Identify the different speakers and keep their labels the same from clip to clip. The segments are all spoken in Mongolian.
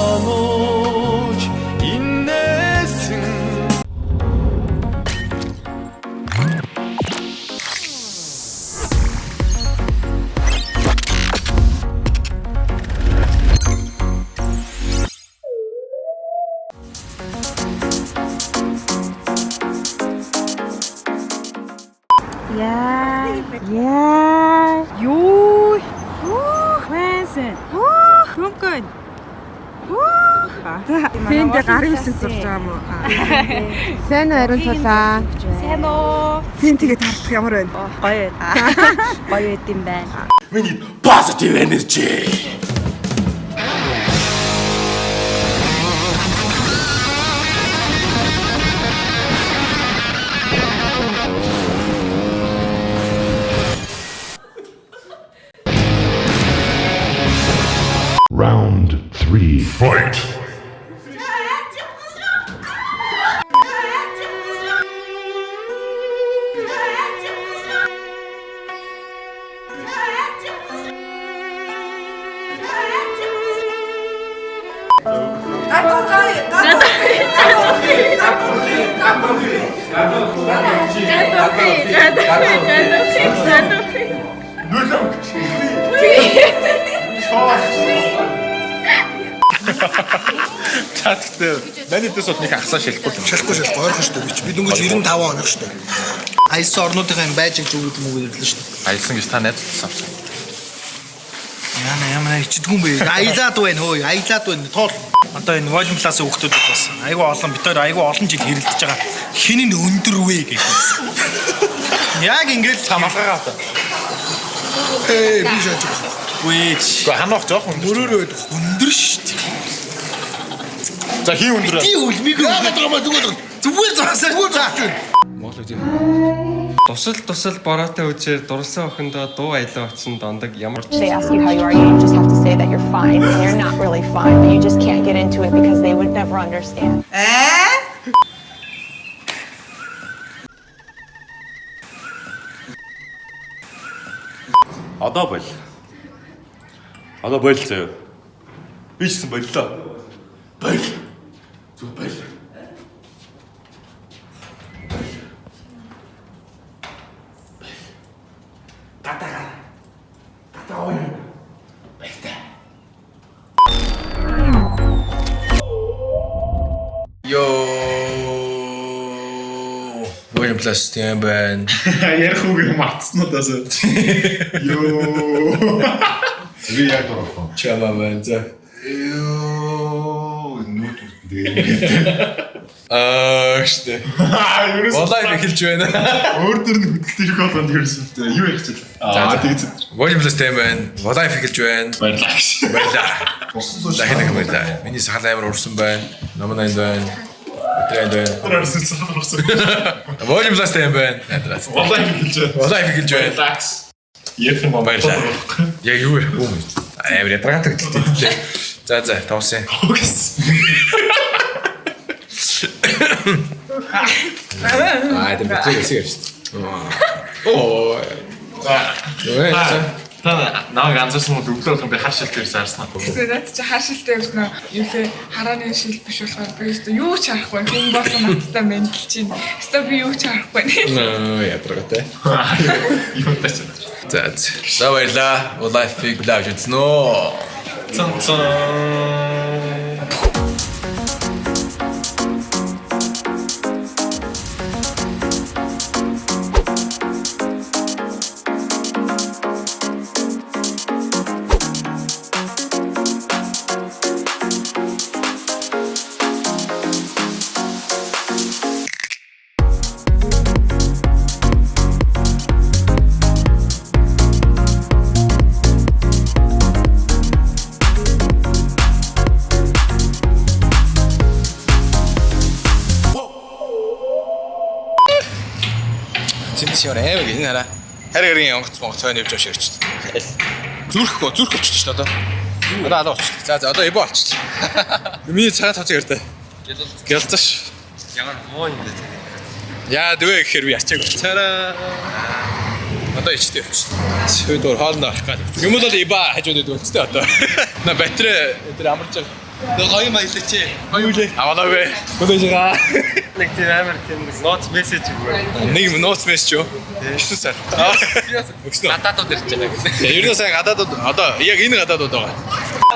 Speaker 1: Санууч инээсэн.
Speaker 2: Яа. Яа. Юу? Хөөсөн. Хөө, хөнгөн.
Speaker 3: Тэнд гарын үсэг зурж байгаа юм уу?
Speaker 4: Сайн уу, ариун тулаа.
Speaker 2: Сайн уу?
Speaker 3: Тэн тэгээ тартах ямар байна?
Speaker 2: Гоё байд. Гоё байд юм байна.
Speaker 1: We need positive energy.
Speaker 5: Round three. Fight!
Speaker 6: За тэгтээ маний дэс бол нэг ахсаа шилэхгүй юм.
Speaker 7: Шалахгүй шалахгүй ойрхон шүү дээ би чи. Би дөнгөж 95 оных шүү дээ. Аялсан орнуудынхаа юм байж зүгүүд мөгөөд ирлээ шүү дээ.
Speaker 6: Аялсан гэж та найзтсан авсан.
Speaker 7: Яна ямар ичдэггүй юм бэ? Аялаад байна хөөе, аялаад байна. Тоол.
Speaker 8: Одоо энэ volume class хүүхдүүд бас айгүй олон бид хоёр айгүй олон жил хэрэлдэж байгаа. Хин нь өндөр вэ гэх юм. Яг ингээл
Speaker 6: Тамалгаагаа одоо.
Speaker 7: Ээ би шааж байгаа.
Speaker 8: Үгүй.
Speaker 6: Гэхдээ ханаах жоох өндөр.
Speaker 7: Мөрөөрөө байдаг.
Speaker 8: Өндөр шүү дээ.
Speaker 6: За хин өндөр.
Speaker 7: Би үлмиг яагаад байгаа юм бэ? Зүгээр
Speaker 8: Зүгээр зогсоо.
Speaker 7: зүгээр зогсож байна.
Speaker 9: Монгол үзээ. Тусал тусал бороотой үжээр дурсан охиндоо дуу аялаа очсон дондог ямар ч
Speaker 10: They ask you how you are, you just have to say that you're fine. And you're not really fine, but you just can't get into it because they would never understand.
Speaker 3: Ээ?
Speaker 6: Одоо бол. Одоо бол заяа. Би ч гэсэн боллоо. Бол. Зүг бол. Гатага. Гатага ой. Баяртай.
Speaker 7: Йоо. Volume class тийм байна.
Speaker 6: Ярих үг юм мартснуудаас. Йоо.
Speaker 5: Би яг дурах.
Speaker 7: Чамаа байна за.
Speaker 5: Йоо, нүд үтдээ.
Speaker 7: Аа штэ.
Speaker 6: Аа, ерөөс
Speaker 7: Волайф эхэлж байна.
Speaker 6: өөр дөр нь хөдөлт ирэх болгонд ерөөс юу ярих чил. Аа, тэгж
Speaker 7: Volume class тийм байна. Волайф эхэлж байна.
Speaker 6: баярлалаа гэж.
Speaker 7: Баярлаа. Дахин дахин баярлаа. Миний сахал амар урсан байна. Номон анд байна. Өдрөнд байна.
Speaker 6: Орсон сахал урсан.
Speaker 7: Volume class тийм байна. Надраас.
Speaker 6: Волайф эхэлж байна.
Speaker 7: Волайф эхэлж байна.
Speaker 6: Relax. Ярих юм
Speaker 7: Баярлалаа. Яг юу ярихгүй юм. Амар ядаргаатай хөдөлтөй. За за тавсан. Аа тэр бицэг хэсэг ярьж. Оо. Өө.
Speaker 6: Та намайг анзаарсан бол өглөө болгон би хар шил дээр заарсан аа.
Speaker 3: Тэгээ наад чи хар шилтэй явсан уу? Юу лээ харааны шил биш болохоор би өстө юу ч харахгүй. Хүн болсон надтай мэндэлж чинь. Өстө би юу ч харахгүй.
Speaker 7: Нөө ядаргаатай.
Speaker 6: Юу тач.
Speaker 7: За за. За баярлаа. Life-ийг лавж үзсэн үү?
Speaker 6: Цан цан.
Speaker 7: Зинс ямар амар гин хараа. Харь гэрийн онгоц монгоц хойно явж байгаа ширч. Зүрхгүй зүрх болчихсон шүү дээ одоо. Одоо алаа болчихсон. За за одоо эбо болчихсон. Миний цагаан цоцог ярьдаа. Гялцаш.
Speaker 9: Ямар муу юм бэ?
Speaker 7: Яа двэ гэхээр би ачаагүй. Цараа. Одоо ичтэй явчихсан. Шөөдөр хоолно орох гал. Юм бол иба хажууд өгдөг болцтой одоо. На батарей тэр амарч байгаа.
Speaker 9: Гоё маялаа чи.
Speaker 7: Гоё үлээ. Авалаа вэ. Хөдөөж байгаа.
Speaker 9: Нэг тийм амар тийм нэг нууц мессеж өгвөө.
Speaker 7: Нэг нууц мессеж юу? 9 сар. Өгсөн.
Speaker 9: Гадаадууд ирж байгаа гэсэн.
Speaker 7: Ер нь сайн гадаадууд одоо яг энэ гадаадууд байгаа.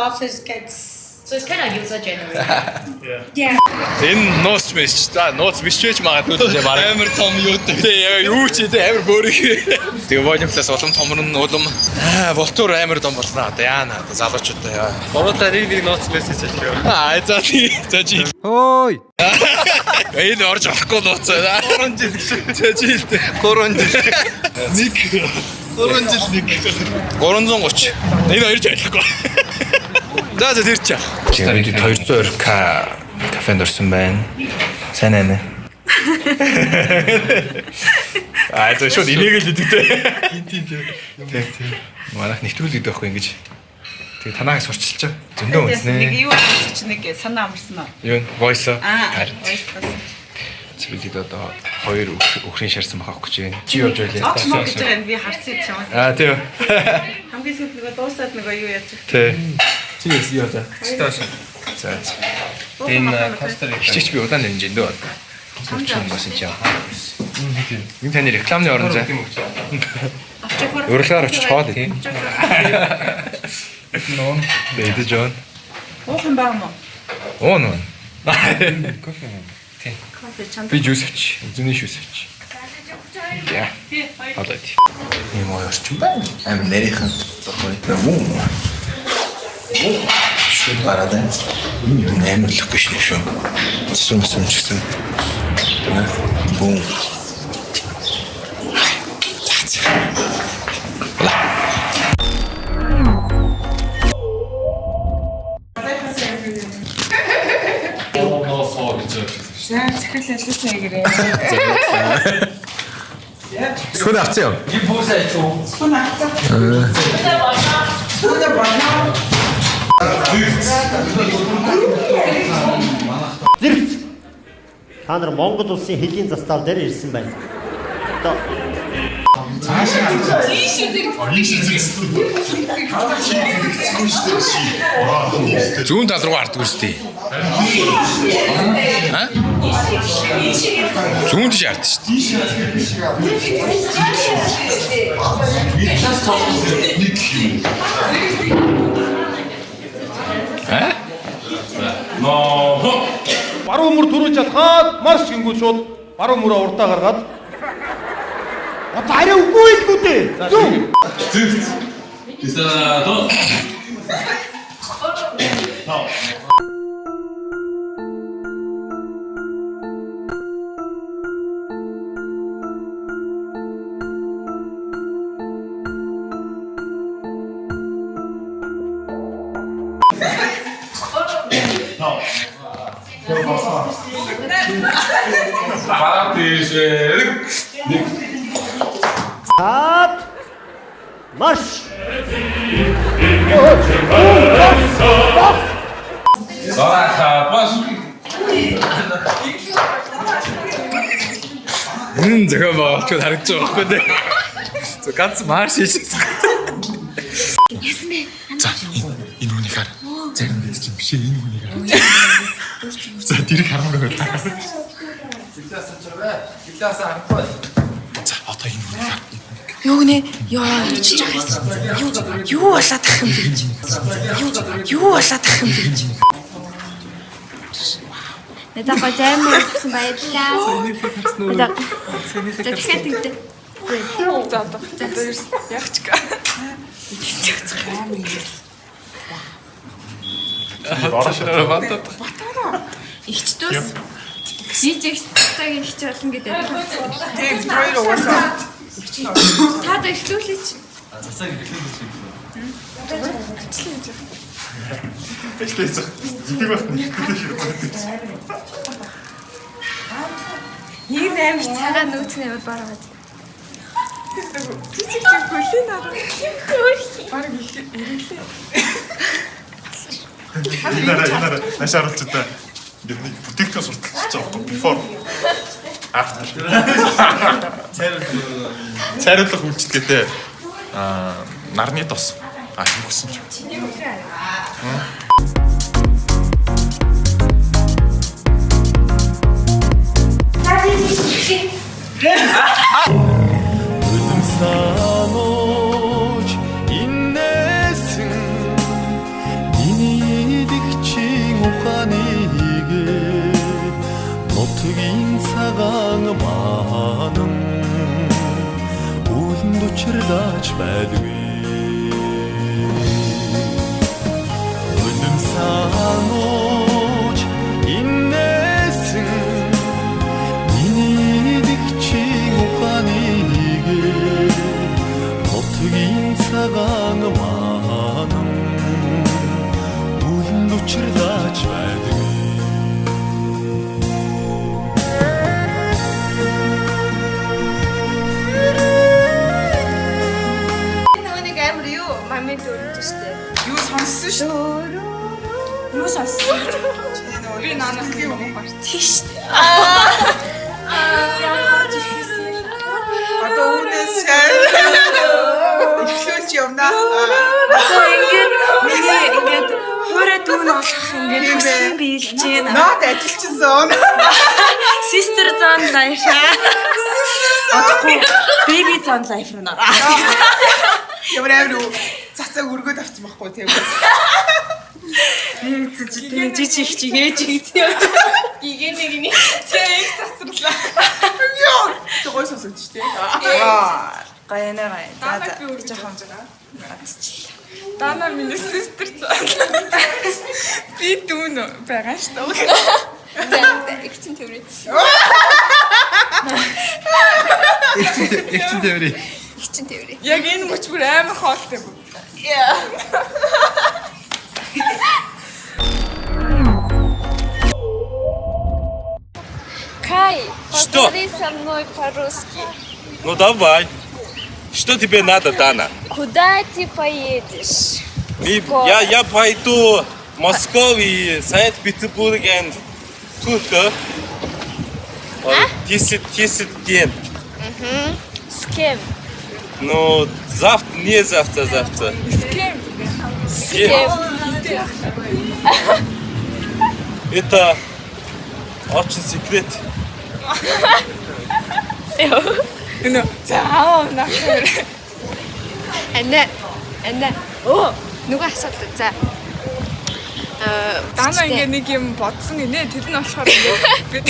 Speaker 11: Office gets so it's kind of user generated.
Speaker 7: Энэ нууц мессеж. За нууц биш ч байж магадгүй л дээ баг.
Speaker 9: Амар том юу гэдэг.
Speaker 7: Тэ яг юу ч тий амар бөөрөх. Тэгээ volume plus улам томорно улам волтур амар том болно одоо яана одоо залуучуудаа яа.
Speaker 9: Гурлаа нэг нэг нууц мессеж хэлэв.
Speaker 7: Аа за тий. За чи.
Speaker 9: Хөөй.
Speaker 7: Энэ орж болохгүй нууцаа.
Speaker 9: 3 жил гэж.
Speaker 7: За чи хэлтэй.
Speaker 9: 3 жил.
Speaker 7: 1
Speaker 9: 3 жил нэг.
Speaker 7: 330. Энэ хоёр ч ойлгохгүй. За за тэр чи. Бид 220к кафенд орсон байна. Сайн аа. Аа зөв шууд энийг л идэг те. Тийм тийм. Тийм тийм. Манайх нэвтрүүлэг идэх байхгүй ингэж. Тэгээ танаагаас сурчилж байгаа. Зөндөө үнснэ.
Speaker 3: Нэг юу гэсэн чи нэг санаа амарсан уу?
Speaker 7: Юу voice.
Speaker 3: Аа.
Speaker 7: Харин. Бид одоо хоёр өхрийн шарсан бахах гэж байна. Чи явж байлаа.
Speaker 3: Зооч мó гэж байгаа юм би харсан юм шиг.
Speaker 7: Аа тийм.
Speaker 3: Хамгийн сүүлд нөгөө дуусаад нөгөө юу яаж.
Speaker 7: Тий.
Speaker 9: Чи яасан юу та? Читаш.
Speaker 7: За.
Speaker 9: Энэ Коста Рика.
Speaker 7: Хичээч би удаан хэмжээнд дөө одоо. Сурчин бас энэ яа. Энэ таны рекламны орон зай. Урлагаар очиж хоол идэх.
Speaker 9: Нон.
Speaker 7: Идэж явна.
Speaker 3: Уух юм баа юм уу?
Speaker 7: Уун уун.
Speaker 9: Кофе юм. Тийм.
Speaker 2: Кофе чамд.
Speaker 7: Би жуус авч. Зүүнний шүүс авч. Яа. Хоол идэх. Ийм гоё орчин байна. Амар нарийнхан. Гоё. Шүд гараад байна. Энэ юу амар локейшн юм шүү. Цэцэн мэсэн ч гэсэн. Бүүн.
Speaker 3: За захирал ажилласан ягээрээ.
Speaker 7: Сүүн авсан юм.
Speaker 3: Сүн авцаа. Сүнэ болно.
Speaker 12: Зэрэгц. Та нар Монгол улсын хөлийн застал дээр ирсэн байна. Одоо
Speaker 7: Зүүн тал руу харддаг үстэй. Аа? Зүүн тийш харддаг шүү дээ. Аа?
Speaker 8: Баруун мөр түрүүж чадхаад марш гингүүд шууд баруун мөрөө урдаа гаргаад. Одоо арай үгүй хэлгүй дээ. Зүүн.
Speaker 12: Хаад марш.
Speaker 7: Энэ зохион байгуулалт харагдаж байгаа байхгүй дээ. Зөв ганц марш хийж.
Speaker 2: Яасан бэ?
Speaker 6: За энэ хүнийг хар. Зарим нэг чинь биш ээ энэ хүнийг хар. За тэрийг харамаар байна. За одоо энэ хүнийг хар.
Speaker 2: Юу гинэ? Йоо, ичиж байгаа. Юу юу болоод ах юм бэ? Юу юу болоод ах юм бэ? Надад гоо займ өгсөн баярлалаа. Надад. За дахиад тэгдэ.
Speaker 3: За одоо. Одоо яг ч гэ.
Speaker 7: Бантад.
Speaker 2: Игчдөөс DJ цагийн хич болно гэдэг.
Speaker 3: Тийм бид хоёр угаасаа
Speaker 2: Та да эхлүүлээч.
Speaker 6: Ажлаа хийх. Зэдэг байх нь хэвчээ.
Speaker 2: Нэг нь амар цагаан нүүц нь амар бараа.
Speaker 3: жижиг жиг хөлийн нараа. Бараг эргэлээ.
Speaker 6: Энэ арай энэ арай нааш харуулж та. Ингээд нэг бүтээгдэхүүн сурталчилж байгаа байхгүй before after. Цайруулах үйлчлэгээтэй. Аа, нарны тос. А, хөнгөсөн ч.
Speaker 1: Санууч иннээсэн миний дэгчин ухааныгээ нутгийн цагаан маанан үлэнд учирлаач байлгүй. Үлэм санууч иннээсэн миний дэгчин ухааныгээ нутгийн цагаан маанан үлэнд учирлаач байдгүй.
Speaker 2: Нөгөө нэг амар юу? Мами дөрөж штэ.
Speaker 3: Юу сонссон шүү.
Speaker 2: Юу сонссон?
Speaker 3: Би наанаас нэг юм гарч.
Speaker 2: Тийш штэ.
Speaker 13: Одоо үүнээс эхлүүлж явна.
Speaker 2: Одоо ингээд миний ингээд хуурай дүүн олох ингээд хүсэл биелж байна.
Speaker 13: Наад ажилчин зон.
Speaker 2: Sister zone life. Одохгүй baby zone life руу нороо.
Speaker 13: Ямар амар цацаг өргөд авсан байхгүй тийм үү?
Speaker 2: Тэгээ жижиг чигээ чиг явж.
Speaker 3: Гигэ нэг нэг. Тэг их цацрлаа.
Speaker 13: Йоо. Тэг гой сонсогдож тий. Аа.
Speaker 2: Гоё нэ гоё. За
Speaker 3: Дана
Speaker 2: за.
Speaker 3: би өргөж авах юм байна. Дана миний sister zone. Би дүүн байгаа шүү дээ.
Speaker 11: За их чин төврий.
Speaker 7: Эгчин тэмрий.
Speaker 11: Их чин төврий.
Speaker 3: Яг энэ мөч бүр амар хоолтой бүр.
Speaker 11: Яа. Кай,
Speaker 1: Что?
Speaker 11: поговори со мной по-русски.
Speaker 1: Ну давай. Что тебе надо, Дана?
Speaker 11: Куда ты поедешь? Скоро.
Speaker 1: Я пойду в Москву и Санкт-Петербург и Турция. 10 день.
Speaker 11: Мгм. С кем?
Speaker 1: Ну, завтра, не завтра, завтра.
Speaker 3: С кем?
Speaker 1: С кем? Это очень секрет.
Speaker 3: Нөө за аа нахэр.
Speaker 4: Анаа. Анаа. Оо, нөгөө асуулт за.
Speaker 3: Дана ингээ нэг юм бодсон гинэ. Тэр нь болохоор ингээ бид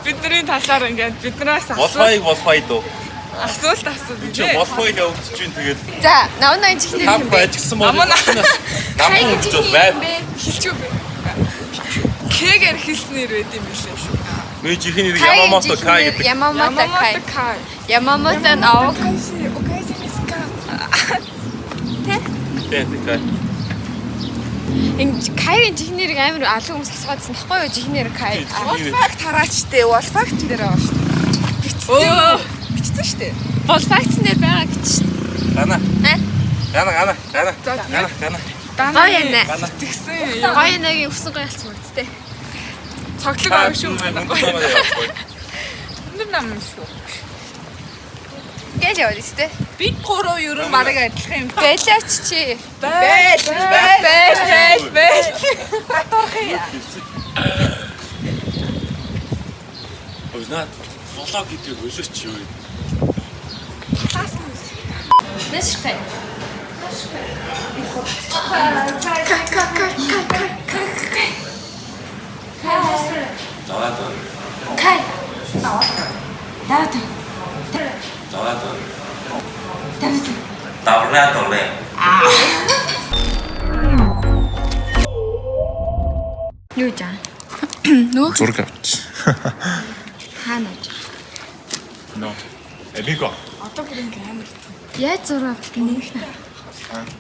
Speaker 3: бидний талаар ингээд биднээс
Speaker 1: Волфай волфай дөө.
Speaker 3: асуулт асуув
Speaker 1: Чи
Speaker 3: гинэ.
Speaker 1: волфай явагдаж чинь тэгээд
Speaker 4: За, намнаа чихнэр
Speaker 1: там
Speaker 4: юм бэ?
Speaker 1: ажигсан бол
Speaker 3: Намаа.
Speaker 1: намхан өгч бол байд.
Speaker 3: Хэлчихв бэ. Кэгээр хэлснээр байд юм билээ.
Speaker 1: Миний жинхэнэ нэр Ямамото Кай гэдэг.
Speaker 4: Ямамото Кай.
Speaker 3: Кай.
Speaker 4: Ямамото Наок.
Speaker 3: Окайси миска.
Speaker 4: Тэ?
Speaker 1: Тийм тийм Кай.
Speaker 4: Энэ Кайгийн жихнэрийг амар олон хүмүүс асуугаадсан баггүй юу? Жихнэр Кай.
Speaker 13: Волфакт хараачтэй. Волфакт дээр байгаа шүү дээ. Бичсэн. Бичсэн шүү дээ.
Speaker 4: Волфактн дээр байгаа гэж шүү.
Speaker 1: Гана.
Speaker 4: Аа?
Speaker 1: Гана гана гана. Гана гана.
Speaker 4: Гоё нэ.
Speaker 3: Тэгсэн.
Speaker 4: Гоё нэгийн өсөн гоё ялцсан мэгцтэй.
Speaker 3: Цоглог аа шүү.
Speaker 1: Өндөр
Speaker 3: Өндөр нам шүү.
Speaker 4: Гээл яваад өстэй.
Speaker 13: Бид гурав ер нь бараг адилхан юм.
Speaker 4: Байлаач чи.
Speaker 13: Байл байл байл байл. Татвархын.
Speaker 1: Ой наад влог гэдэг хөлөөч юу юм.
Speaker 11: Нэшкай.
Speaker 3: Кай кай кай кай кай кай.
Speaker 1: Даваа даа.
Speaker 2: Кай. Даа.
Speaker 1: Даваа даа.
Speaker 2: Даа.
Speaker 1: Давраа даа.
Speaker 2: Юу жаа? Нөгөө
Speaker 6: Зураг авч.
Speaker 2: хаана авч?
Speaker 6: Но. Эбиго.
Speaker 3: Одоо бүр ингээ амар.
Speaker 2: Яаж зураг авах гэнэ?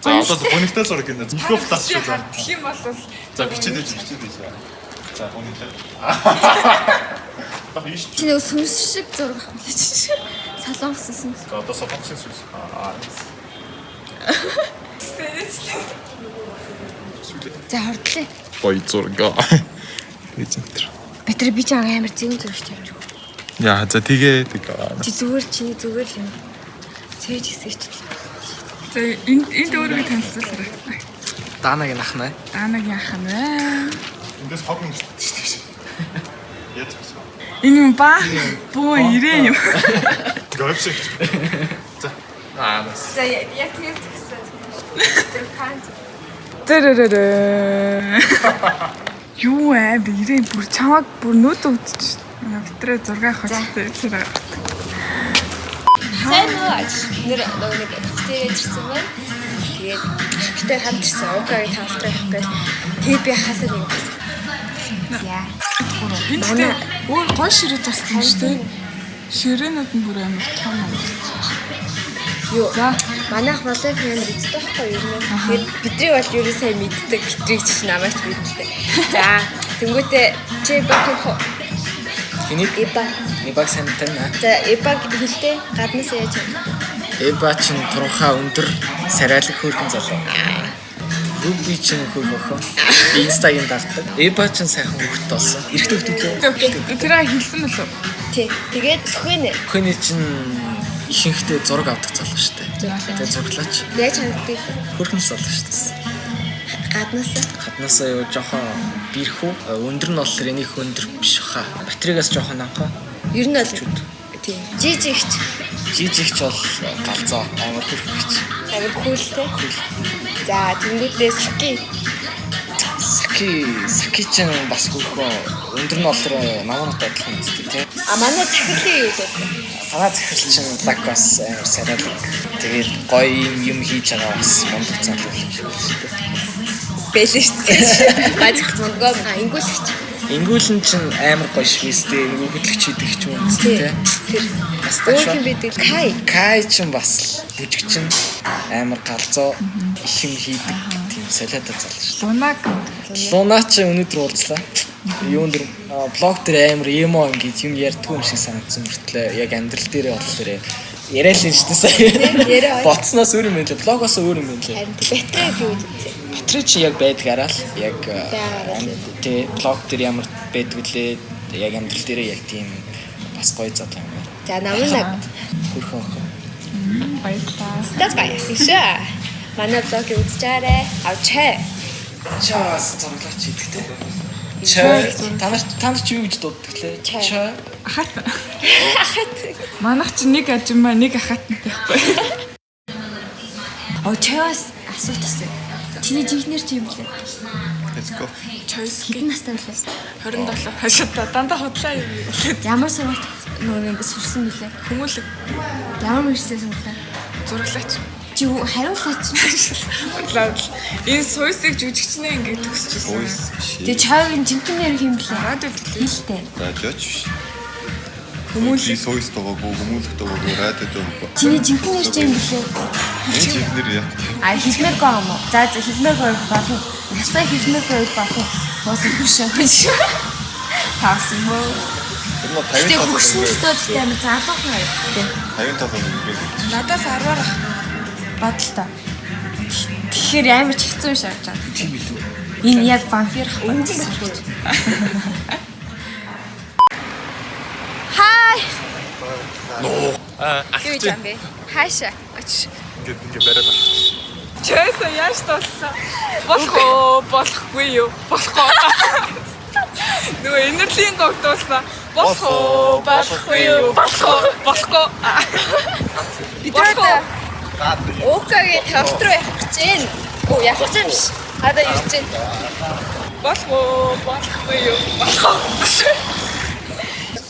Speaker 6: За одоо гонигтай зураг гинэ. Зөвхөн плас шүү за.
Speaker 3: Тэгэх юм бол
Speaker 6: За бичээд иж бичээд иж. За гонигтай. Баг иш.
Speaker 4: Чи нэг сүнс шиг зураг авах гэж. Солонгосын сүнс.
Speaker 6: За одоо солонгосын сүнс. Аа.
Speaker 4: За хордлоо.
Speaker 6: Гоё зураг. Гэж энэ.
Speaker 4: Бэтэр би ч амар зэвэн зурагч явж өгөө.
Speaker 6: Яа за тэгээ тэгээ.
Speaker 4: Чи зүгээр чиний зүгээр л юм. Цээж хэсэг чи.
Speaker 3: За энд өөрийгөө танилцуулаарай.
Speaker 6: Даанагийн ах нэ.
Speaker 3: Даанагийн ах нь байна.
Speaker 6: Эндээс хог юм шүү дээ. Яаж зогсоо?
Speaker 3: Энэ юм ба бөө ирээ юм.
Speaker 6: Говьсэг. За. Аа бас.
Speaker 4: За яг тэгээс згсэн. Тэр фан.
Speaker 3: Тэрэрэрэ. Юу аа би ирээ бүр чамаг бүр нүд өвдөж. Битрээ зураг авах хэрэгтэй.
Speaker 4: Сайн уу? Нэр нөгөө нэг кафетериад ирсэн байна. Тэгээд битэр хамт ирсэн. Укагийн тавлтраа явах гээл. Тэгээд би хасаа нэг бас. Яа.
Speaker 3: Энэ гэхдээ өөр гой ширээ тулсан шүү дээ. Ширээнүүд нь бүр амар том юм.
Speaker 4: Юу? Манайх малын амар үздэг байхгүй юу? Ер нь. Тэгээд бидний бол ер нь сайн мэддэг. Битрийг ч намайг ч мэддэг. За, тэнгуүтээ чи бак хоо.
Speaker 6: Хэнийг?
Speaker 4: Эба.
Speaker 6: Эбаг сайн таньна.
Speaker 4: За, эбаг хэлтэй гаднаас яаж юм?
Speaker 6: Эба чин турхаа өндөр сарайлаг хөөрхөн залуу. Руби чин хөөх охин. Инстагийн дагдаг. Эба чин сайхан хүүхэд болсон. Эрэгтэй хүүхэд лөө.
Speaker 3: Тэр хэлсэн мөлөө?
Speaker 4: Тий. Тэгээд Сүхэнэ.
Speaker 6: Сүхэний чин ихэнхдээ зураг авдаг залуу шүү дээ. Тэгээд зураглаач.
Speaker 4: Яаж харагддаг?
Speaker 6: Хөөрхөн залуу шүү дээ.
Speaker 4: Гаднаас
Speaker 6: Гаднаасаа юу жоохон бэрхүү. Өндөр нь болохоор энийг өндөр биш хаа. Батарейгаас жоохон намхан.
Speaker 4: Ер нь бол тий. Жижигч.
Speaker 6: Жижигч бол галзуу амар хөрхөгч.
Speaker 4: Амар кул те. За, тэнгуүтээ Саки.
Speaker 6: Саки чин бас хөрхөө. Өндөр нь болохоор намартай адилхан юм зү тий.
Speaker 4: А манай захирлын юу вэ?
Speaker 6: Манай захирал чин лак бас амар сарайлаг. Тэгээд гоё юм хийж байгаа бас мундаг залуу юм шиг байна шүү дээ.
Speaker 4: Бэлэн шүү дээ. Манай захирал мундгаа ингүүлэгч.
Speaker 6: Ингүүлэн чин амар гоё швэстэй, нөгөө хөдлөгч хийдэг ч юм уу тий.
Speaker 4: Тэр.
Speaker 6: Бас
Speaker 4: Өөр юм байдаг. Кай.
Speaker 6: Кай чин бас л бүжигчин амар галзуу их юм хийдэг тийм солиотой залуу шүү.
Speaker 3: Лунаг.
Speaker 6: Луна чи өнөөдөр уулзлаа. Юун дэр блог дээр амар эмо ингэж юм ярьдгүй юм шиг санагдсан мөртлөө яг амьдрал дээрээ болохоор яриа л юм шүү дээ сая.
Speaker 4: Яриа.
Speaker 6: Бодсноос өөр юм байна лээ. Блогоос өөр юм байна лээ.
Speaker 4: Харин батарей юу гэж үзээ.
Speaker 6: Батарей чи яг байдгаараа л яг
Speaker 4: Байгаараа л.
Speaker 6: тий блог дээр ямар байдаг лээ яг амьдрал дээрээ яг тийм бас гоё залуу юм байна.
Speaker 4: За, намнаг.
Speaker 6: Хөрхөн охин.
Speaker 3: Баярлалаа.
Speaker 4: Стат баяр. Ишээ. Манай блогийг үзэж байгаарай. Авчээ.
Speaker 6: Чаас зураглаач хийдэг те. Чай. Та нар чи юу гэж дууддаг лээ? Чай.
Speaker 3: Ахат.
Speaker 4: Ахат.
Speaker 3: Манайх чи нэг ажимаа нэг ахатантай байхгүй.
Speaker 4: Оо, чайвас асуулт асуу. Чиний жинхнэр чи юм блэ?
Speaker 5: Let's go.
Speaker 3: Choice
Speaker 4: Хэдэн настай вэ?
Speaker 3: 27. Хашаа дандаа худлаа юм.
Speaker 4: Ямар сургалт нөгөө ингэ сурсан бэлээ?
Speaker 3: Хүмүүлэг.
Speaker 4: Ямар мэргэжлээр сурлаа?
Speaker 3: Зураглаач.
Speaker 4: Чи хариулаач.
Speaker 3: Худлаа. Энэ суйсыг жүжигчнээ ингэ төгсчихсэн.
Speaker 4: Тэгээ чайгийн жинхэнэ нэр хэм блэ?
Speaker 3: Радио
Speaker 4: хэлтэй.
Speaker 5: Радиоч биш.
Speaker 3: Хүмүүлэг.
Speaker 5: Би сойс дагаагүй, хүмүүлэг дагаагүй, радио дагаагүй.
Speaker 4: Чиний жинхэнэ нэр чи юм блэ?
Speaker 5: Энэ жинхнэр яг.
Speaker 4: А хэлмээргүй юм уу? За хэлмээргүй болно. Насаа хэлмээргүй болно. Бос хөшөө хөшөө.
Speaker 3: Таасан мөө.
Speaker 5: Тэр нь
Speaker 4: Тэгээ
Speaker 5: 57
Speaker 4: хөгшинөлтөө амар залуухан харагддаг.
Speaker 5: 57 өнгөрөөд.
Speaker 3: Надаас 10-аар ах.
Speaker 4: Бодолтой. Тэгэхээр амар чигцэн юм шиг харагдаж байгаа. Тийм билүү. Энэ яг вампир ах. Үнэн байхгүй. Хай.
Speaker 1: Аа,
Speaker 4: Юу гэж юм бэ? Хаашаа. Очиж.
Speaker 6: Ингээд бариад авчих.
Speaker 3: Чайсаа яаж дуулсан? Болох уу, болохгүй юу? Болохгүй. Нөгөө энерлийн дог дуулсан. Болох уу, болохгүй юу? Болохгүй, болохгүй.
Speaker 4: Бид нар Укагийн тавт руу явах гэж байна. Оо, явах гэж юм биш. Одоо ирж байна.
Speaker 3: Болох уу, болохгүй юу? Болохгүй.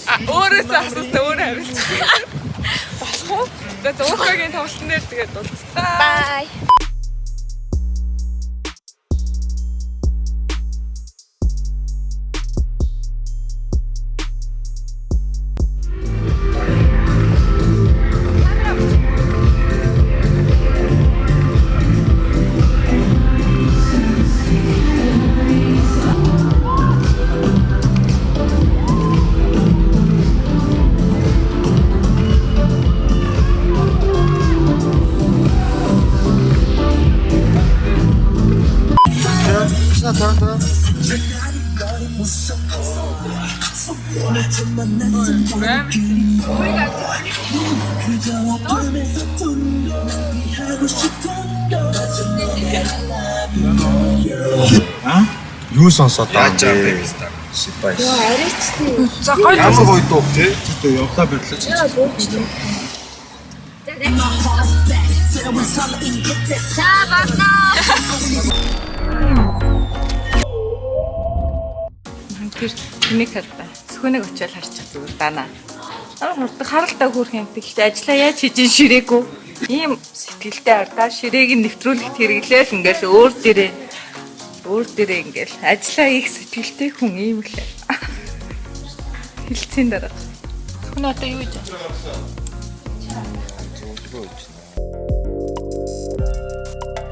Speaker 3: А өөрөөсөө асуусан өөрөө хариулчих. Болох уу? За Укагийн тоглолтын дээр тэгээд уулзцаа.
Speaker 4: Bye.
Speaker 8: А? Юу сонсоод байгаа юм бэ?
Speaker 7: Сипай.
Speaker 4: Йоо, арайч тий.
Speaker 3: За гоё
Speaker 7: Ямар гоё дуу те. Тэгтээ явлаа бирлээ чи.
Speaker 4: Яа, бууч. За болно.
Speaker 14: Тэр тэнэг хардаа. Зөвхөнэг очиод харчих зүгээр дана. Амар хурдан харалтаа хөөх юм. Гэхдээ ажлаа яаж хийж ин ширээгүй. Ийм сэтгэлтэй ардаа ширээг нь нэвтрүүлэгт хэрэглээл ингээл өөр дээрээ ингээл ажлаа хийх сэтгэлтэй хүн ийм л. Хилцийн дарга. Зөвхөн одоо юу гэж байна?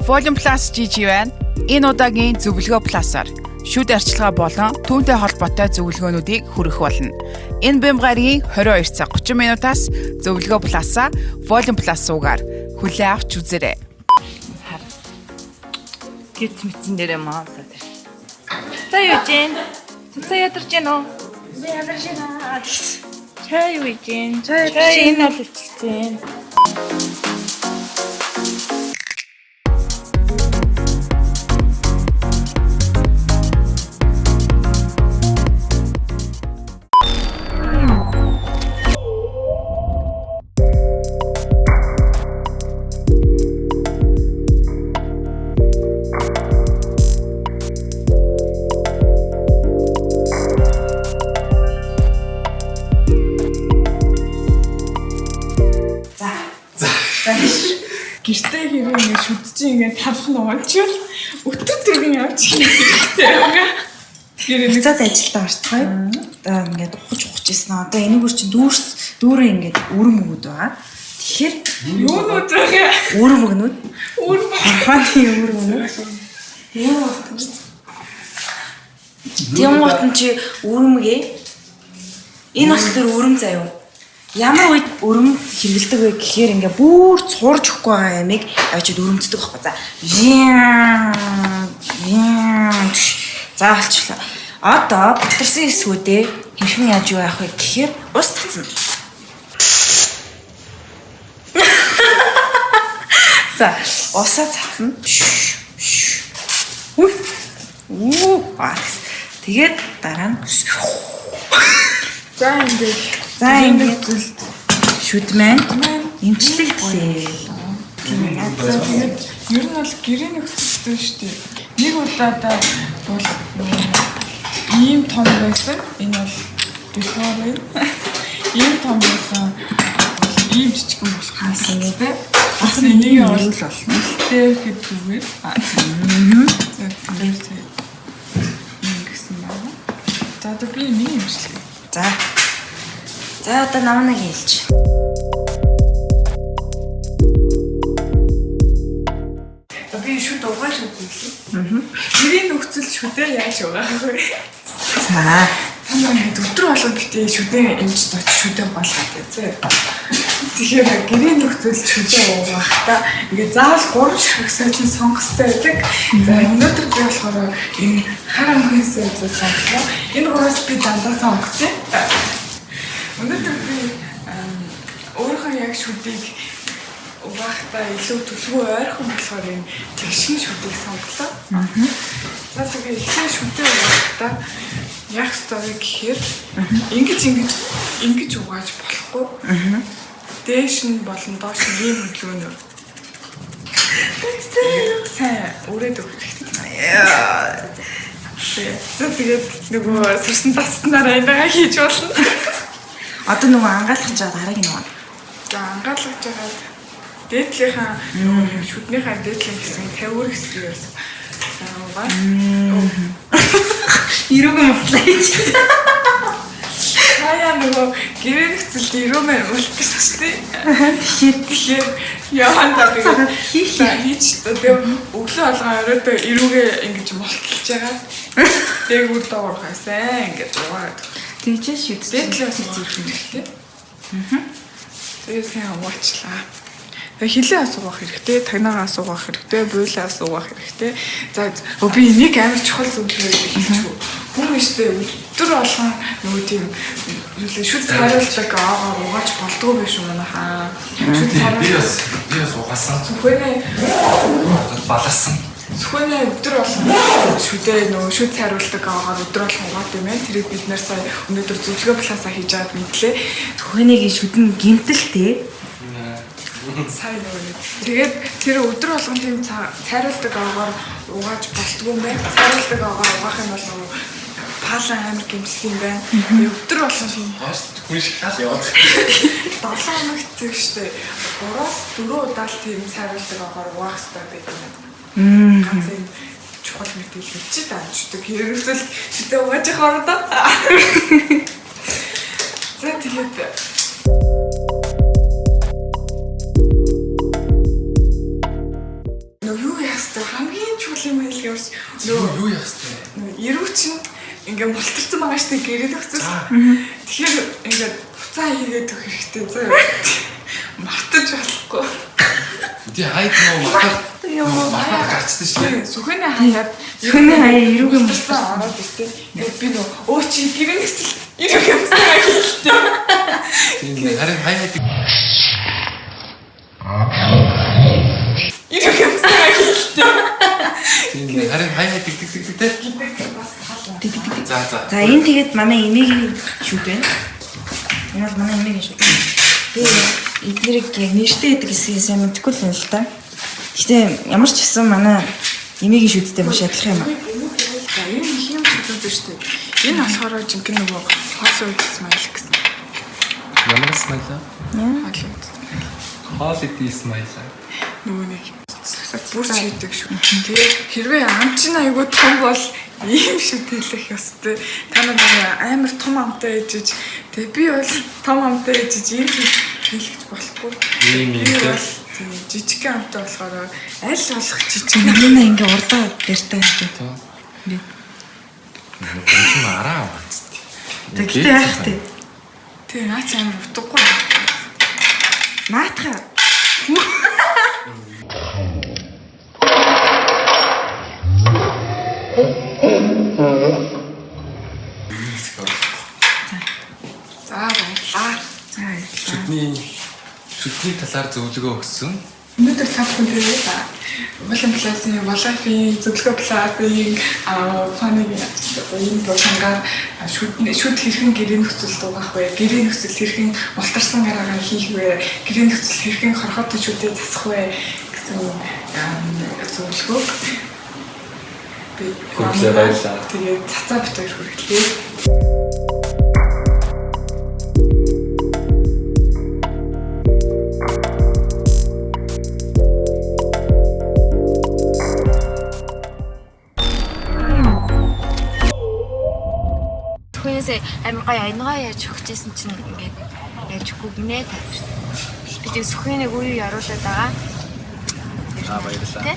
Speaker 15: Volume Plus GG байна. Энэ удаагийн зөвлөгөө Plus-аар шүд арчилгаа болон түүнтэй холбоотой зөвлөгөөнүүдийг хүргэх болно. Энэ бэм гарагийн 22 цаг 30 минутаас зөвлөгөө Plus-а Volume Plus суугаар хүлээн авч үзээрэй.
Speaker 14: Гиц мэдсэн дээрээ маасаа тэр. За юу жин? Цуцаа ядарч гин үү?
Speaker 2: Би ядарч байна.
Speaker 14: Чай юу жин? Чай энэ бол ичиж гин.
Speaker 3: Гэртээ хэрэг ингэ шүдчихин ингэ талх нь уунчвал өтөр төргөн явж хэрэгтэй байгаа. Тэгэхээр
Speaker 2: Буцаад ажилдаа орцгоё. Одоо ингээд ухаж исэн. Одоо энэгээр чинь дүүрээ ингээд өрөм өгöd байгаа. Тэгэхээр
Speaker 3: юунууд байгаа?
Speaker 2: Өрөм өгнүүд.
Speaker 3: Өрөм
Speaker 2: хорхооны өрөм өгнүүд. Тийм гот нь чи өрөмгээ. Энэ болохоор өрөм заяа. Ямар үед өрөм хэрэгэлдэг вэ гэхээр ингээ бүр цуурж өгөхгүй байгаа ямиг авчид өрөмддөг байхгүй. За. За болчихлоо. Одоо бутарсан хэсгүүдээ хэрхэн яаж юу яах вэ гэхээр ус цацна. За, усаа цацна. Үу. Тэгээд дараа нь
Speaker 3: За ингээд
Speaker 2: За ингээд шүд маань эмчлэгдлээ.
Speaker 3: За тэгээд ер нь бол гэрээ нөхцөлтэй шүү дээ. Нэг удаадаа бол ийм том байсан. Энэ бол before байна. Ийм том байсан. Ийм жижигэн болох байсан гэдэг. Бас энийг бол хэд зүгээр. За гэсэн байна. За одоо би миний эмчлээ.
Speaker 2: За. За одоо намнаг хэлж.
Speaker 3: Би шүд угааж үзлээ. Гэрийн нөхцөл шүдээ яаж угаах вэ?
Speaker 2: За.
Speaker 3: Та нар ингээд өдөр болгон битээ шүдээ эмчд очиж шүдээ угаалгаад байцээ. Тэгэхээр гэрийн нөхцөл шүдээ угаахтаа ингээд заавал 3 ширхэг сойжин сонгох хэрэгтэй байдаг. За өнөөдөр би болохоор энэ хар амхын сойжоо сонглоо. Энэ гураас би дандаа сонгосон. Өнөөдөр би өөрийнхөө яг шүдийг угаахтаа илүү төлөвөө ойрхон болохоор энэ тэгшин шүдийг сонглоо. За тэгээ эхлээ шүдээ угаахтаа яах ёстой вэ гэхээр ингэж угааж болохгүй. Дээш нь болон доош нь ийм хөдөлгөөнөөр. Сайн үрээд өгөх хэрэгтэй. За тэгээд нөгөө сарсан таснараа энэгээ хийж болно.
Speaker 2: Одоо нөгөө ангаалгаж байгаа дараагийн нөгөө.
Speaker 3: За ангаалгаж байгаа дээдлийнхаа нөгөө шүднийхаа дээдлийн хэсгийн 50 хэсгийг сайн угаа.
Speaker 2: Эрүүгэн мутлаа хийж.
Speaker 3: Хаяа нөгөө гэрээ нөхцөлд эрүүмээр мултарчтэй. Тэгэхээр явандаа тэгээд хийж тэгээ өглөө болгон оройдоо эрүүгээ ингэж мулталж байгаа. Дээгүүр доогоорхоо сайн ингэж угаагаад.
Speaker 2: Тэгж шүд.
Speaker 3: Дээдлээс угаах хэрэгтэй. Тэгээ сайн угаачлаа. Тэгээ хилээ асуух хэрэгтэй, тагнаагаа асуух хэрэгтэй, буйлаа асуух хэрэгтэй. За би энийг амар чухал зөвлөгөө хэлчихв. Хүн штэ өдөр болгон нөгөө тийм юу шүд цайруулдаг агаар угааж болдгоо байх юм манайхаа. Шүд
Speaker 7: Би
Speaker 3: цайруулдаг.
Speaker 7: бас би бас угаасан.
Speaker 3: Сүхэнэ
Speaker 7: Баларсан.
Speaker 3: Сүхэнэ өдөр болгон шүдээ нөгөө шүд цайруулдаг агаар өдөр болгон угаад юм байна. Тэрийг бид нэр сая өнөөдөр зөвлөгөө пласа хийж аваад мэдлээ.
Speaker 2: Сүхэнэгийн шүдэн гимтэлтэй.
Speaker 3: Сайн нөгөө нэг. Тэгээд тэр өдөр болгон тийм цайруулдаг агаар угааж болдгоо юм байна. Цайруулдаг агаар угаах юм бол нөгөө палан амар гимтэл юм байна. Тэгээд өдөр болгон тийм
Speaker 7: Хүн шиг хал яваад.
Speaker 3: 7 хоногт зүг штэ. 3-4 удаа л тийм цайруулдаг агаар угаах хэрэгтэй байдаг юм. Ганц юм чухал мэдээлэл чи даанчдаг. Ерөөсөө л шүдээ угааж явах ороо. За тэгээд нөө юу яах хэвтэй хамгийн чухал юм хэлэх юм шиг нөө
Speaker 7: Юу яах хэвтэй?
Speaker 3: нөө эрүү чинь ингээ мултарсан байгаа штэ гэрэл өгцөл. Тэгэхээр ингээ буцаа хийгээд өгөх хэрэгтэй зөө. Мартаж болохгүй.
Speaker 7: Тий хайд нөө мартаад мартаад гарчсан шүү дээ.
Speaker 3: Сүхэнэ хаяад
Speaker 2: Сүхэнэ хаяа эрүүгийн
Speaker 3: мултарсан ороод иртээ. Тэгээд би нөө өө чи гэрэл өгцөл эрүүгийн буцаа хийлээ.
Speaker 7: Тийм харин хай хайд
Speaker 3: Эрүүгийн буцаа хийлээ.
Speaker 7: Тийм харин хай хай тэг тэг тэг тэг тэг. За за.
Speaker 2: За энэ тэгээд манай эмээгийн шүд байна. Энэ бол манай эмээгийн шүд. Би эднэрийг яг нэртэй гэдэг хэсгийг сайн мэдэхгүй л юм л та. Гэтэ ямар ч гэсэн манай эмээгийн шүдтэй маш адилхан юм аа.
Speaker 3: За энэ их юм шүдүүд шүү дээ. Энэ болохоор жинхэнэ нөгөө Hollywood smile гэсэн.
Speaker 9: Ямар smile аа?
Speaker 3: Hollywood.
Speaker 9: Holiday smile.
Speaker 3: Нөгөө нэг бүрч хийдэг шүү. Тэгээ хэрвээ ам чинь айгүй том бол ийм шүд хэлэх ёстой. Та нар нөгөө амар том амтай ээжиж тэгээ би бол том амтай ээжиж ийм шүд хэлэх болохгүй.
Speaker 9: Ийм юм
Speaker 3: Би
Speaker 9: те.
Speaker 3: бол тийм жижигхэн амтай болохоор аль болох жижиг.
Speaker 2: Манай ингээ урдаа дэртэй юм.
Speaker 7: Энд чинь араа аваад.
Speaker 2: За гэтээ яах вэ?
Speaker 3: Тэгээ наа чи амар утгагүй.
Speaker 2: Наатха.
Speaker 3: За баярлалаа.
Speaker 2: За баярлалаа.
Speaker 9: Шүдний шүдний талаар зөвлөгөө өгсөн.
Speaker 3: Өнөөдөр та бүхэн тэгээд Волон Плазын, Волофийн, Зөвлөгөө Плазын, фаныг энэ булангаар шүд хэрхэн гэрээ нөхцөлд угаах вэ? Гэрээ нөхцөл хэрхэн мултарсан гараагаа хийх вэ? Гэрээ нөхцөл хэрхэн хорхоотой шүдээ засах вэ гэсэн зөвлөгөөг би
Speaker 9: Хүргэлээ, баярлалаа.
Speaker 3: Тэгээд цацаа бит хоёр хүргэлээ.
Speaker 4: Түүнээсээ амар гоё анагаа яаж өгчээсэн чинь ингээд яаж өгөхгүй гинэ та. Би тэг сүхэнэг үе яруулаад байгаа.
Speaker 7: Аа баярлалаа.
Speaker 4: Тэ?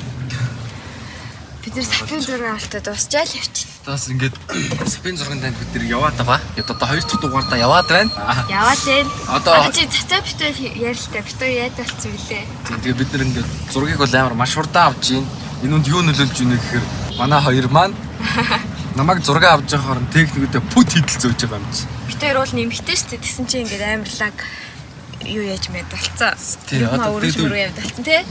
Speaker 4: Бид нэр сапын зураг авалтаа дуусчаал явчихна.
Speaker 7: Бас ингээд сапын зурган танд бид нэр яваад байгаа. Одоо хоёр дахь дугаартаа яваад байна.
Speaker 4: Яваад байна.
Speaker 7: Одоо-
Speaker 4: Одоо чи цацаа бит хоёр ярилтаа бит хоёр яад болцсон билээ.
Speaker 7: Тийм тэгээ бид нэр ингээд зургийг бол амар маш хурдан авч гин. Энэ үнд юу нөлөөлж ийнэ гэхээр манай хоёр маань намайг зураг авч байгаа хооронд техникүүдээ пүт хидэл зөөж байгаа юм чи.
Speaker 4: Бит хоёр бол нэмэгтэй шүү дээ. Тэгсэн чи ингээд амар лаг юу яаж мэд болцсон.
Speaker 7: Тий,
Speaker 4: Юм
Speaker 7: одоо
Speaker 4: өргөж
Speaker 7: тэгээд-
Speaker 4: мөргөө явд болцсон тий.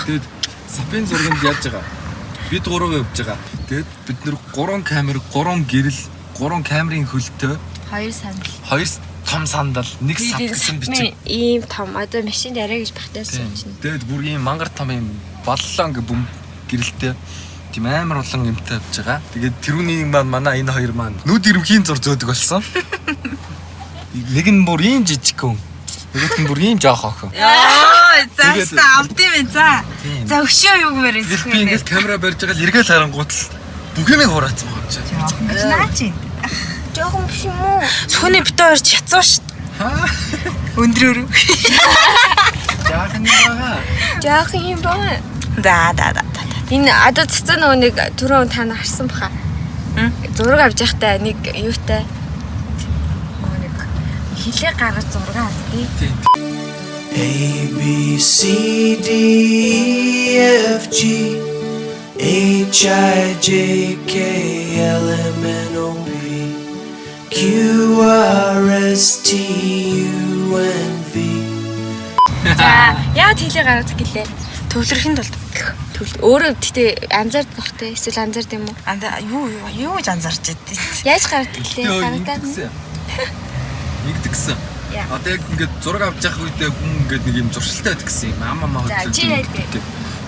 Speaker 7: Тэгээд сапын зурганд яаж байгаа? Бид гурав явж байгаа. Тэгээд бид нэр гурван камер, гурван гэрэл, гурван камерын хөлтөө,
Speaker 4: Хоёр сандал.
Speaker 7: хоёр том сандал, нэг сап гэсэн бичиг.
Speaker 4: Ийм том одоо машинд арай гэж багтаа суучихна.
Speaker 7: Тэгээд бүр ийм мангар том ийм баллон гэ бүм гэрэлтэй тийм амар олон юмтай явж байгаа. Тэгээд тэрүүний маань манай энэ хоёр маань нүд ирвхийн зур зөөдөг болсон. Нэг нь бүр ийм жижиг хүн. Нөгөөх нь бүр ийм жоох охин.
Speaker 2: Йоо, за
Speaker 7: Тэгээд-
Speaker 2: өстө авд юм байна. За.
Speaker 7: Тийм.
Speaker 2: За өшөө юу гэмээр
Speaker 7: Тэгэл би ингээл камера барьж байгаа л эргээл харангуут л бүх юмыг хураацсан байгаа юм чи.
Speaker 2: Гэж наа чи.
Speaker 4: Жохон биш юм уу?
Speaker 2: Сүхний бит хоёр чацуу шít. Өндрөөр.
Speaker 7: Жаахан юм байгаа.
Speaker 4: Жохон юм байна.
Speaker 2: За да да.
Speaker 4: Энэ одоо цацаа нөгөө нэг түрүүн та нар харсан баха. Зураг авч явахдаа нэг юутай нөгөө нэг хилээ гаргаж зураг авдیں۔
Speaker 16: A B C D E F G H I J K L M N O S T U N V.
Speaker 4: За, яагаад хэлээ гаргадаг гэлээ?
Speaker 2: Төвлөрөхийн тулд.
Speaker 4: Төвл өөрөө гэтээ анзаардаг бах те эсвэл анзаард юм уу?
Speaker 2: Анда юу юу юу гэж анзаарч идэв.
Speaker 4: Яаж гаргадаг гэлээ? Гаргадаг.
Speaker 7: Ингэдэг гэсэн.
Speaker 4: Яа.
Speaker 7: Одоо яг ингээд зураг авч явах үедээ хүн ингээд нэг юм зуршилтай байдаг гэсэн юм. Ам ам
Speaker 4: За, чи яаж вэ?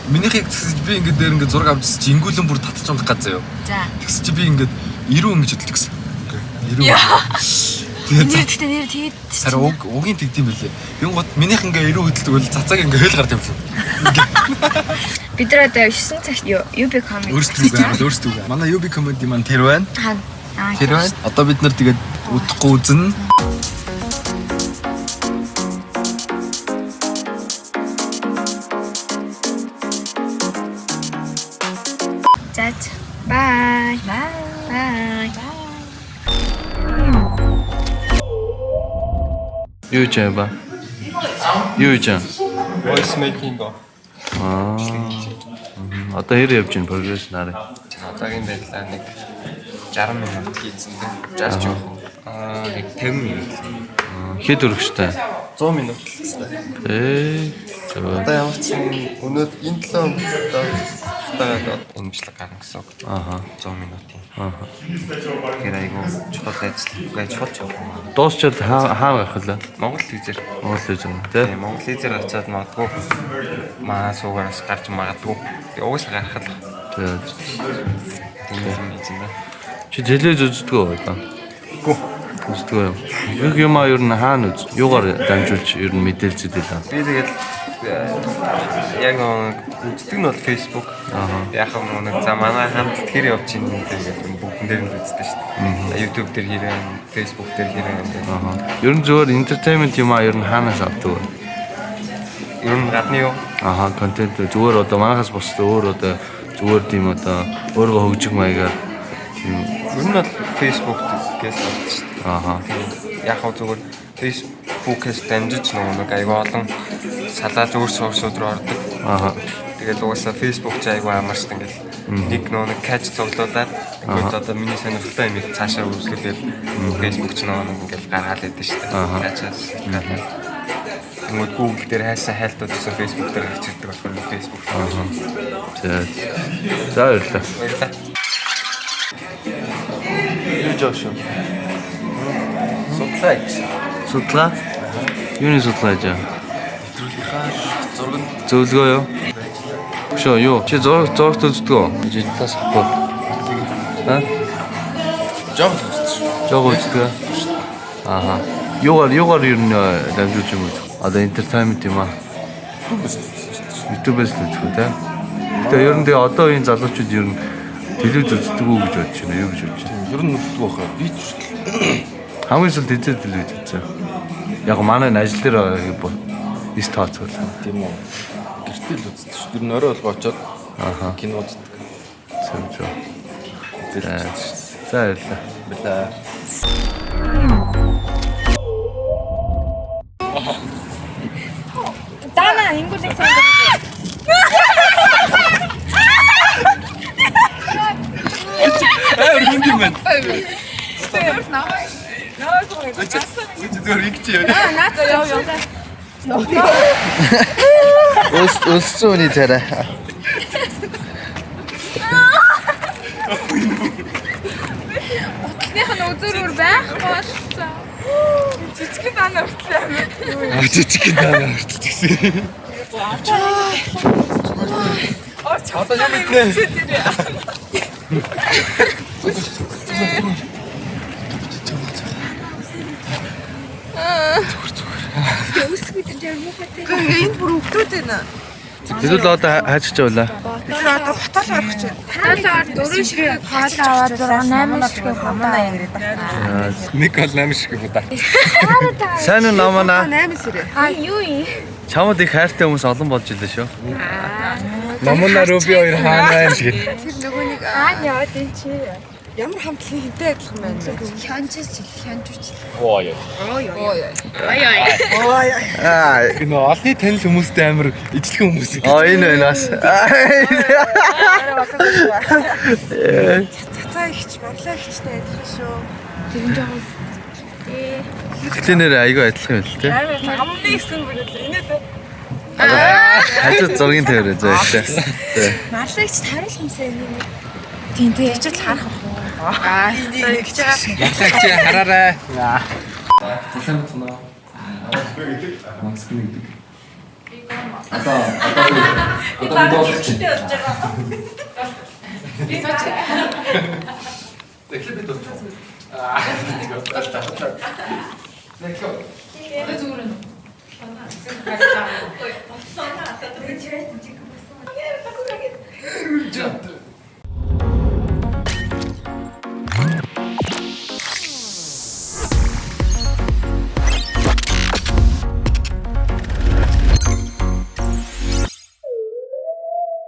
Speaker 7: Минийх яг тэгсэн чи би ингээд дээр ингээд зураг авч ирсэн чи ингүүлэн бүр татчих унах гад заяа.
Speaker 4: За.
Speaker 7: Тэгсэн чи би ингээд 90 ингэж хөдөлдөг гэсэн. Ингээд 90.
Speaker 4: Яа.
Speaker 7: Тэгээд
Speaker 4: Нэр гэтээ нэр тэгээд
Speaker 7: Харин уг угийн тэгдэм билээ. Тэнгууд минийх ингээ 90 хөдөлдөг бол цацааг ингээ хөл гард явлаа.
Speaker 4: бид нар одоо 9 цагт юу UB comedy.
Speaker 7: Өөрсдөө үг аа, өөрсдөө үг. Манай UB comedy маань тэр байна.
Speaker 4: Хаана? Аа,
Speaker 7: Тэр байна. Одоо бид нар тэгээд удахгүй үзнэ.
Speaker 4: За. за. Bye. Bye. Bye.
Speaker 1: Юу ч юм ба? Юу ч юм?
Speaker 9: Voice making go.
Speaker 1: Аа. Одоо хэр явж байна прогресс нарыг?
Speaker 9: Одоогийн байдлаар нэг 60 минут хийсэн дээ. 60 ч юм. Аа нэг 50 минут.
Speaker 1: Хэд өргөжтэй?
Speaker 9: 100 минут л гэсэн.
Speaker 1: Ээ. зөв.
Speaker 9: Одоо ямар ч юм өнөө энэ 7 хоногт одоо имжлэг гарна гэсэн үг.
Speaker 1: Аха.
Speaker 9: 100 минутын.
Speaker 1: Аха.
Speaker 9: Тэгэхээр айгүй чухал ажил. Үгүй чухал ч юм.
Speaker 1: Дуусчаад хаа хаа гарах вэ?
Speaker 9: Монгол визээр.
Speaker 1: Монгол визээр тий.
Speaker 9: Тийм, Монгол визээр очиад магадгүй маа суугаараас гарч магадгүй. Тэгээ угаасаа гарах л.
Speaker 1: Тэгээ.
Speaker 9: Тийм юм ийзэн да.
Speaker 1: Чи телевиз үздэг үү одоо?
Speaker 9: Үгүй.
Speaker 1: Үздэг үү? Юу юм аа ер нь хаана үз? Юугаар дамжуулж ер нь мэдээлэл зэдэл аа?
Speaker 9: Би тэгэл яг нэг үздэг нь бол Facebook.
Speaker 1: Аха.
Speaker 9: Яг нэг за манай хамт хэр явж ийн гэдэг бүгдэн дээр нь үздэг шүү дээ. YouTube дээр хэрэг, Facebook дээр хэрэг гэдэг.
Speaker 1: Аха. Ер нь зүгээр entertainment юм аа ер нь хаанаас авдаг вэ?
Speaker 9: Ер нь гадны юу?
Speaker 1: Аха, контент зүгээр одоо манайхаас бусд өөр одоо зүгээр тийм одоо өөрийгөө хөгжих маягаар тийм
Speaker 9: Ер нь бол Facebook гээс авдаг шүү дээ.
Speaker 1: Аха.
Speaker 9: Яг хав зүгээр Facebook-ээс дамжиж нөгөө нэг айгүй олон салааж өөр source-ууд руу ордог.
Speaker 1: Аха.
Speaker 9: Тэгэл угаасаа Facebook ч айгүй амар шүү дээ ингээл нэг нөгөө нэг catch цуглуулад ингээд одоо миний сонирхолтой юмыг цаашаа үргэлжлүүлээд Facebook ч нөгөө нэг ингээл гаргаал идэв шүү дээ.
Speaker 1: Аха.
Speaker 9: Цаашаас гаргаад. Тэнгүүд Google дээр хайсан хайлтууд гэсэн Facebook дээр гарч ирдэг болохоор Facebook.
Speaker 1: Аха. За. За баярлалаа.
Speaker 9: Баярлалаа.
Speaker 1: Юу жоох шүү?
Speaker 7: Судлаа гэж.
Speaker 1: Судалгаа? Юуны судалгаа гэж?
Speaker 7: Нэвтрүүлгийнхаа зурганд
Speaker 1: Зөвлөгөө юу? Шөө юу? Чи зураг зурагт үздэг үү? Чи тас ахгүй. Аа?
Speaker 7: Жог үздэг шүү.
Speaker 1: Жог үздэг. Ааха. Юугаар юугаар ер нь дамжуулж юм үзэх? Одоо entertainment юм аа. YouTube-ээс л үзэх үү те? Гэтэ ер нь тэгээ одоо энэ залуучууд ер нь телевиз үздэг үү гэж бодож байна. Юу гэж бодож байна?
Speaker 7: Ер нь үздэг баха. Би ч
Speaker 1: Хамгийн сүүлд хэзээ телевиз үзсэн. Яг манай энэ ажил дээр байгаа эс тооцоолоо.
Speaker 7: Тийм үү. Гэртээ л үздэг шүү. Ер нь орой болгоо очоод кино үздэг.
Speaker 1: Зөв зөв. За баярлалаа.
Speaker 7: Баярлалаа.
Speaker 3: Дана ингүүлэг сайн.
Speaker 7: Амар хүнд юм байна.
Speaker 3: Тэр намайг намайг
Speaker 7: Чи зүгээр ингэж яа.
Speaker 3: Аа наад яв яв.
Speaker 6: Өс өссөн үний царай.
Speaker 3: Батлных нь үзүүр байхгүй болчихсон. Жижиг дана хүртэл амар.
Speaker 7: Аа жижиг дана хүртэл гэсэн. Одоо юм иднэ.
Speaker 4: Өсөх бид нар муухай те.
Speaker 13: Ингээ энд бүр өвдөд байна.
Speaker 1: Тэгвэл одоо хайчиж явлаа.
Speaker 13: Тэр одоо ботол орох гэж байна.
Speaker 4: Ботол 4 ширхэг хоол аваад 6 8 ширхэг худаа.
Speaker 7: Нэг бол 8 ширхэг худаа.
Speaker 1: Сайн уу намана?
Speaker 13: 8 сэрэ.
Speaker 4: А юу юм?
Speaker 1: Чамд их хайртай хүмүүс олон болж илээ шүү.
Speaker 7: Намана Руби хоёр хаана байна тэгээд.
Speaker 13: Тэр нөгөө нэг
Speaker 4: Аа яваад эн чи.
Speaker 13: Ямар хамтлагийн хинтэй адилхан байна вэ?
Speaker 4: Хянжиж хянжууч.
Speaker 7: Оо яа.
Speaker 13: Ой ой.
Speaker 4: Ой ой.
Speaker 13: Ой ой.
Speaker 1: Аа,
Speaker 7: нөө олны танил хүмүүстэй амар ижлэгэн хүмүүс
Speaker 1: Аа энэ байна бас.
Speaker 13: Цацаа ихч, марлаа ихчтэй адилхан шүү.
Speaker 4: Тэр нь жоохон
Speaker 1: Тэгтээ нэр айгүй адилхан юм л тий.
Speaker 3: Амны хэсэг нь бүр инээд.
Speaker 1: Хажуу зургийн тавиарай зөө тий.
Speaker 4: Марлаагч таруулах юмсан юм.
Speaker 2: Тийм тий. Хичээл харах уу?
Speaker 4: Аа, ингэж байгаа.
Speaker 7: Яглагч хараарай.
Speaker 6: Сайн байна уу? Маск нэгдэг. Одоо дуулах чинь.
Speaker 3: Би сууч.
Speaker 7: Тэгэхээр би дуулчих. Аа.
Speaker 3: Одоо зүгээр нь.